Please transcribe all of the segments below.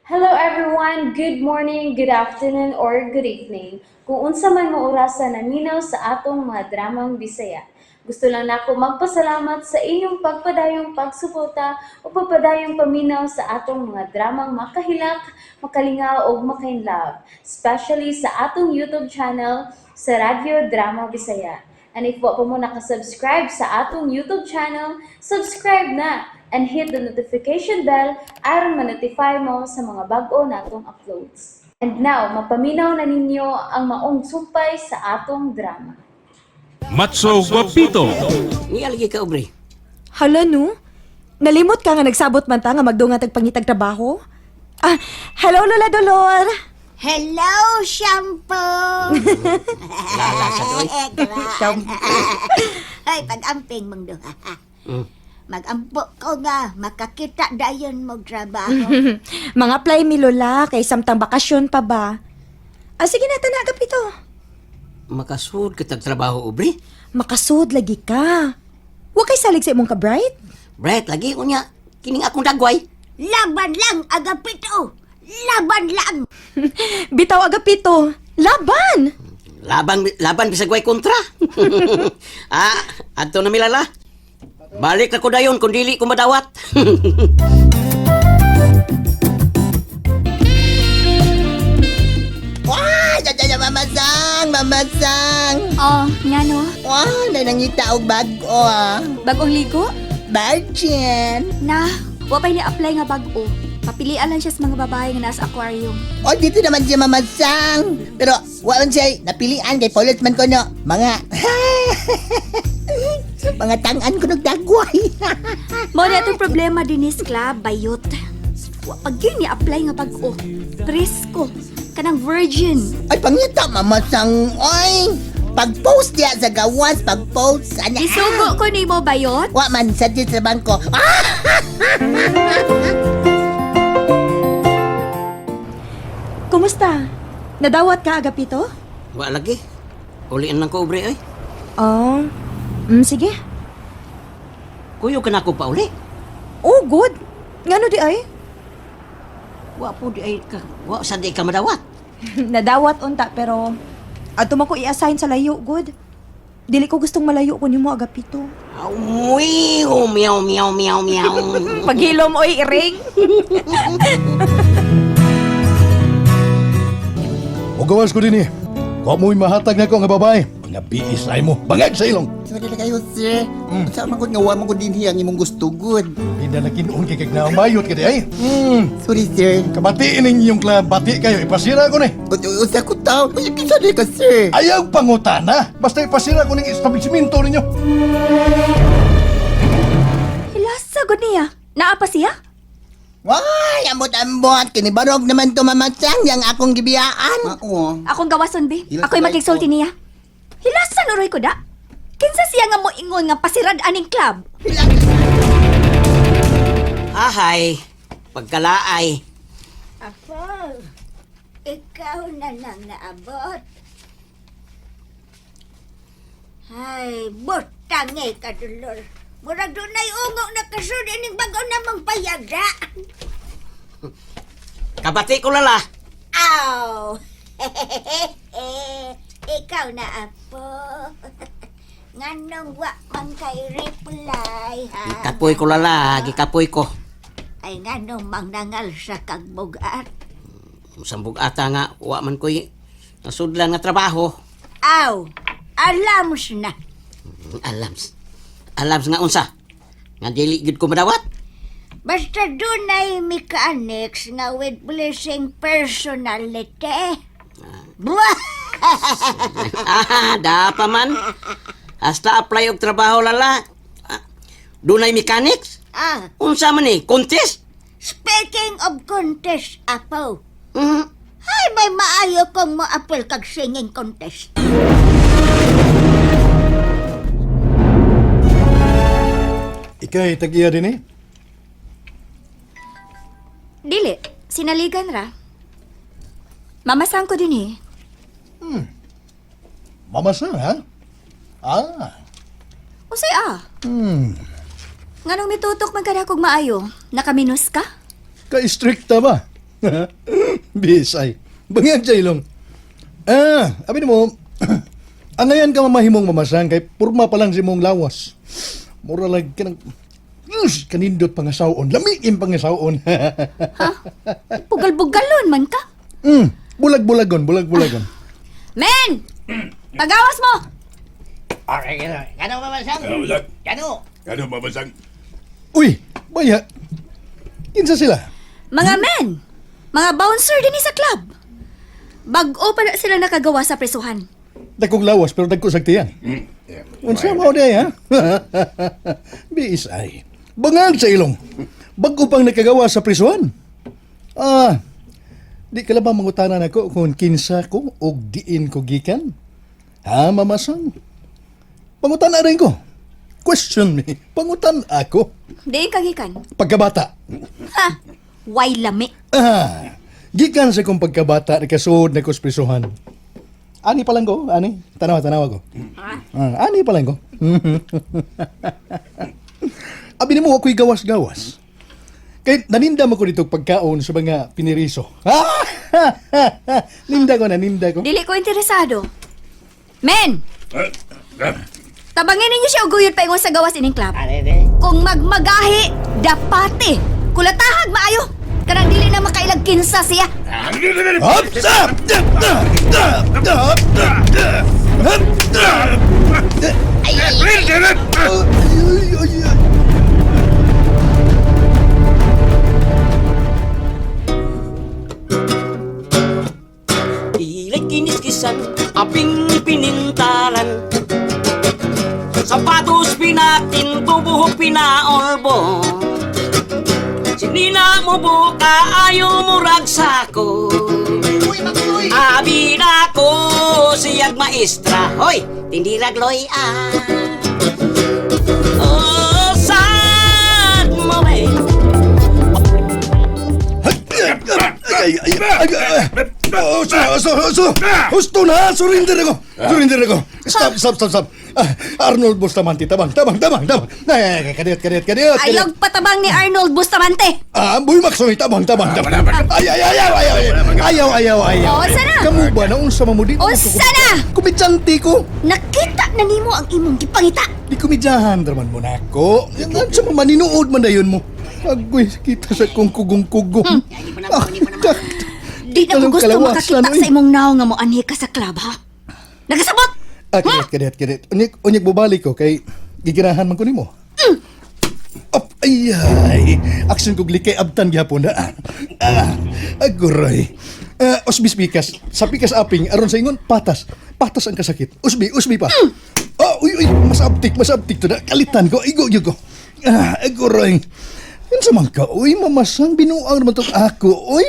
Hello everyone! Good morning, good afternoon, or good evening. Kung unsa man mo orasa naminaw sa atong mga dramang Bisaya. Gusto lang nako magpasalamat sa inyong pagpadayong pagsuporta o pagpadayong paminaw sa atong mga dramang makahilak, makalingaw ug makainlove, especially sa atong YouTube channel sa Radyo Drama Bisaya. And if wa pa mo nakasubscribe sa atong YouTube channel, subscribe na and hit the notification bell aron ma-notify mo sa mga bag-o natong uploads. And now, mapaminaw na ninyo ang maong sumpay sa atong drama. Matso Guapito. Niya lagi ka, Aubrey. Hala no? Nalimot ka nga nagsabot man ta nga magdungan tag pangitag trabaho? Ah, hello Lola Dolor. Hello, shampoo! Lala sa doy. Ay, pag-amping mong duha. Mag-ampo ko nga, makakita dayon mo trabaho. Mga apply mi Lola kay samtang bakasyon pa ba? Ah, sige na tanagap ito. Makasud kitag trabaho, Aubrey. Makasud lagi ka. Wa kay salig sa imong ka-bright? Bright, lagi unya. Kining akong dagway. Laban lang, Agapito! Laban lang! Bitaw Agapito. Laban! Laban, laban bisag way kontra. Ah, adto na milala. Balik na ko dayon kung dili ko madawat. Wah, dada mamasang, mamasang. Oh, ngano? Wah, nanangita og bag-o ah. Bagong ligo? Virgin. Na, wa pa'y ni-apply nga bag-o. Papilian lang siya sa mga babae nga nasa aquarium. O, dito naman siya mamasang. Pero, wa man siya napilian kay Paulette man ko no. Mga, mga tangan ko nagdagway. Mo na itong problema dinis club, bayot. Wa pag yun ni-apply nga bag-o. Presko. Kanang virgin. Ay, pangita, mamasang. Oy, pag-post diya sa gawas, pag-post. Ana. Isugo ko nimo bayot. Wa man sa dito sa bangko. Ah! Kumusta? Nadawat ka Agapito? Wa lagi. Ulian lang ko, Aubrey, oy. Oh. Sige. Kuyo ka na ko pa uli. Oh, good. Ngano di ay? Wa po di ay ka. Wa sa di ka madawat. Nadawat unta pero adto man ko i-assign sa layo, good. Dili ko gustong malayo ko nimo Agapito. Aw, miw, miaw, miaw, miaw, miaw. Paghilom oy iring. O gawas ko din eh. Kuha mo'y mahatag na ko nga babae. Mga biis ay mo. Bangag sa ilong. Sorry na kayo, sir. Sa man nga wa man gud dinhi ang imong gusto gud. Hindi na kinuon kay kag naumayot ka di ay. Sorry, sir. Kabatiin ninyong club. Bati kayo. Ipasira ko ni. Usa ko tao. Uy, kinsa di ka, sir? Ayaw pangutana. Basta ipasira ko ning establishmento ninyo. Hilasa gud niya. Naa pa siya? Why, ambot-ambot. Kinibarog naman to mamatsang yang akong gibiyaan. Oo. Akong gawason be. Hilas Ako'y sa makigsulti niya. Hilasan uroy ko da. Kinsa siya nga moingon nga pasirad aning club? Ahay, pagkalaay. Apo, ikaw na lang naabot. Ay, butang eh, kadulor. Murag dunay ungo na kasud ining bago namang payaga. Kabati ko lala. Aw! Ikaw na, Apo. Nganong wa man kay reply, ha? Gikapoy ko lala, gikapoy ko. Ay, nganong mangnangal sa kagbugat. Sambog ata nga, wa man ko'y nasudlan nga trabaho. Aw! Alams na. Alams. Alams nga unsa. Nga dili gyud ko madawat. Basta dunay mechanics nga with blessing personality. Buah! Ah, da pa man. Hasta apply og trabaho lala. Ah, dunay mechanics? Ah, Unsa man ni? Contest? Speaking of contest, Apo. Ay, may maayo kong moapil kag singing contest. Ikay tag-iya din eh. Dili, sinaligan ra. Mamasang ko din eh. Mamasang ha? Ah. Usay ah. Nganong mitutok man kada kog maayo? Nakaminus ka? Ka-stricta ba? BSI. Bangag sa ilong. Ah, abi mo, ang ngayon ka mamahimong mamasang kay purma pa lang si mong lawas. Mura lag ka ng Us, kanindot pangasawon, lamiin pangasawon. Pugal-bugalon man ka. Bulag-bulagon, bulag-bulagon. Men! Pagawas mo! Okay, gano. Gano, mamasang? Gano? Ano, mamasang? Uy, baya. Kinsa sila? Mga men! Mga bouncer din sa club. Bag-o pa na sila nakagawa sa presuhan. Dagkong lawas pero dagko sagtiyan. Unsa mao day ha? BSI. Bangag sa ilong. Bago pang nakagawa sa prisuan. Ah, di ka lang ba mangutanan ako kung kinsa ko og diin ko gikan? Ha, mamasang? Pangutana rin ko. Question me. Pangutan ako. Diin kagikan. Pagkabata. Ha! Why lami? Ah, gikan sa kong pagkabata, nakasuod na ko sa prisuhan. Ani pa lang ko, ani. Tanawa, tanawa ko. Ah, ani pa lang ko. Abi nimo ako'y gawas-gawas. Kay naninda mo ko dito pagkaon sa mga piniriso. Ninda ko, naninda ko. Dili ko interesado. Men! Tabangin ninyo siya og guyod paingon sa gawas ining club. Kung magmagahi, dapate. Kulatahag maayo. Kanang dili na makailag kinsa siya. Up, up, up, up, up, up, up, up. Ay, ay, ay, ay. Ilay kiniskisan, aping pinintalan. Sapatos pinakinto, buhok pinaolbo. Sinina mo buka, ayaw mo ragsako. Abi na ko, siyag maestra. Hoy, tindirag loy ah. Oh, sad mo eh. Ay, ay, ay, ay, ay. Oh, so, so, so. Husto na, surrender ako. Surrender ako. Stop, stop, stop, stop. Ah, Arnold Bustamante, tabang, tabang, tabang, tabang. Ay, ay, kadiyot, kadiyot, kadiyot. kadiyot. Ayog patabang ni Arnold Bustamante. Ah, Boy Maxoy, tabang, tabang, tabang. Ay, ay, ay, ay, ay, ay. Ayaw, ayaw, ayaw. Unsa na? Kamu ba na unsa man mo di? Unsa na? Kumidyante ko. Nakita na nimo ang imong gipangita. Di kumidyahan raman mo na ako. Yan sa mga maninuod man dayon mo. Agoy, kita sa kong kugong-kugong. Ah, Di na ko gusto makakita sa imong naong nga moanhi ka sa club, ha? Nagasabot! Ah, kadiyot, kadiyot, kadiyot. Unyag, unyag bubalik ko kay gigirahan man ko nimo. Op, ay, ay. Action kog likay abtan gihapon na. Ah, aguray. Ah, usbis pikas. Sa pikas aping aron sa ingon patas. Patas ang kasakit. Usbi, usbi pa. Oh, uy, uy, mas abtik, mas abtik to na. Kalitan ko, igo gyud ko. Ah, aguray. Unsa man ka, uy, mamasang binuang naman tong ako, uy.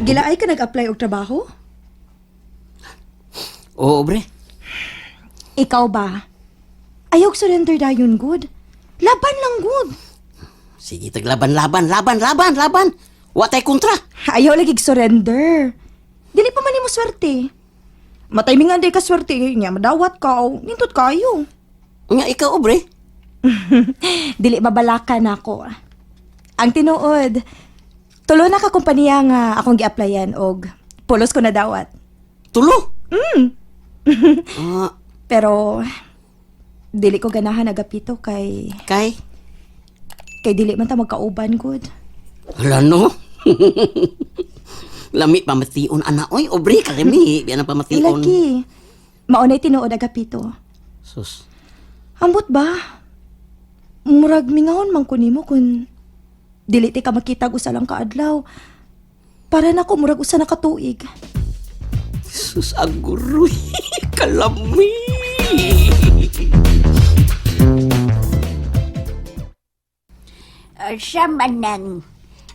Gilaay ka nag-apply og trabaho? Oo, bre. Ikaw ba? Ayaw surrender dayon good. Laban lang good. Sige, taglaban, laban, laban, laban, laban. Watay kontra. Ayaw lagi surrender. Dili pa man nimo swerte. Matay mi nga day ka swerte nya madawat ka o nindot kayo. Nga ikaw, bre. Dili babalakan ako. Ang tinuod, tulo na ka kompanya nga akong gi-applyan og pulos ko na dawat. Tulo. Ah, Pero dili ko ganahan agapito kay kay. kay dili man ta magkauban gud. Hala no. Lami pamation ana oy, obre kalami, biyan ang pamation. Lagi. Maunay tinuod agapito. Sus. Ambot ba? Murag mingahon man ko nimo kun dili ti ka makita og usa lang ka adlaw. Para nako murag usa na ka tuig. Sus aguroy. Kalami. Siya man nang,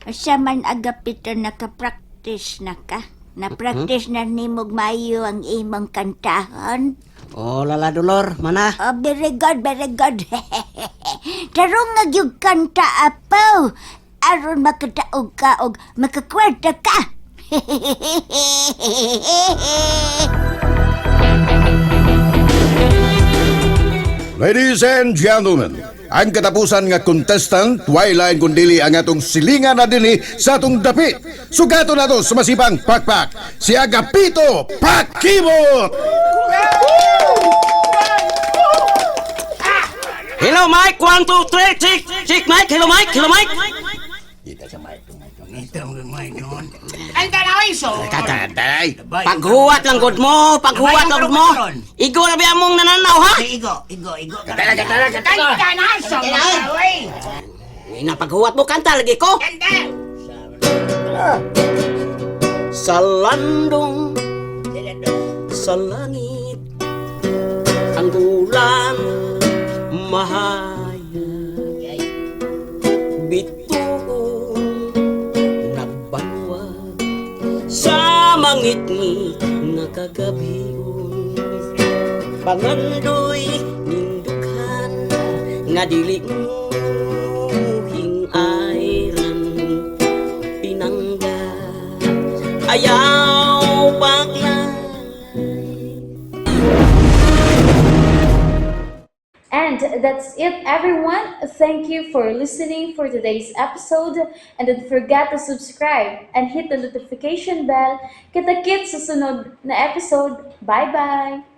siya man agapito nakapractice na ka. Na-practice na nimog maayo ang imong kantahon. Oh, lala Dolor, mana. Oh, very good, very good. Tarong nga gyud kanta apaw. Aron makataog ka og makakwarta ka. Ladies and gentlemen, Ang katapusan nga contestant, way lain kundili ang atong silingan na dinhi sa atong dapit. Sugato nato sa masipang pakpak, si Agapito Pakibot! Hello, Mike. One, two, three. Check, check, Mike. Hello, Mike. Hello, Mike. Tatay. Paghuwat lang gud mo. Paghuwat lang gud mo. Igo na ba among nananaw, ha? Tara, tara, tara. Ina paghuwat mo kanta lagi ko. Sa landong sa langit ang bulan mahayag bituon nagbanwag sa mangitngit nga kagabion pangandoy nindukhan nga dili mo ayran pinangga ayaw paglalay. And that's it, everyone. Thank you for listening for today's episode. And don't forget to subscribe and hit the notification bell. Kita-kits sa sunod na episode. Bye-bye!